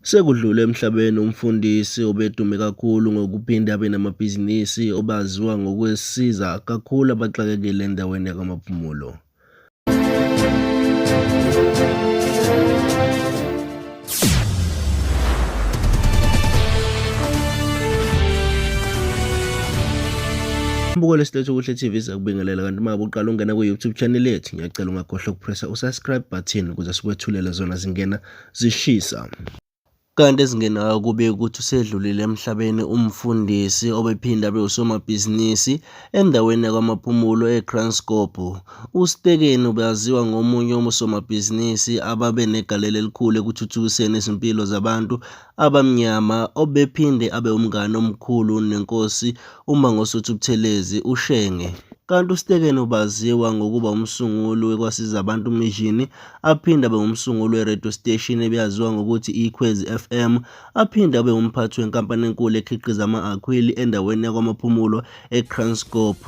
Sekudlule emhlabeni umfundisi obedume kakhulu ngokuphinde abe namabhizinisi obaziwa ngokwesiza kakhulu abaxakekile endaweni yaKwaMaphumulo. Mbukelo silethe Okuhle TV siyakubingelela kanti uma uqala ungena kwi-YouTube channel yethu ngiyacela ungakhohlwa ukupressa usubscribe button ukuze sikwethulele zona zingena zishisa. Kanti ezingenayo kube ukuthi usedlulile emhlabeni umfundisi obephinde abe usomabhizinisi endaweni yakwaMaphumulo eKranskop. UStekeni ubeyaziwa ngomunye wosomabhizinisi ababe negalelo elikhulu ekuthuthukiseni izimpilo zabantu abamnyama obephinde abe umngani omkhulu neNkosi uMangosuthu Buthelezi, uShenge. Kanti uStekeni ubaziwa ngokuba umsunguli weKwasizabantu Mission aphinde abe ngumsunguli we-radio station ebiyaziwa ngokuthi Ikhwezi FM, aphinde abe umphathi wenkampani enkulu ekhiqiza ama-akhwili endaweni yakwaMaphumulo eKranskop.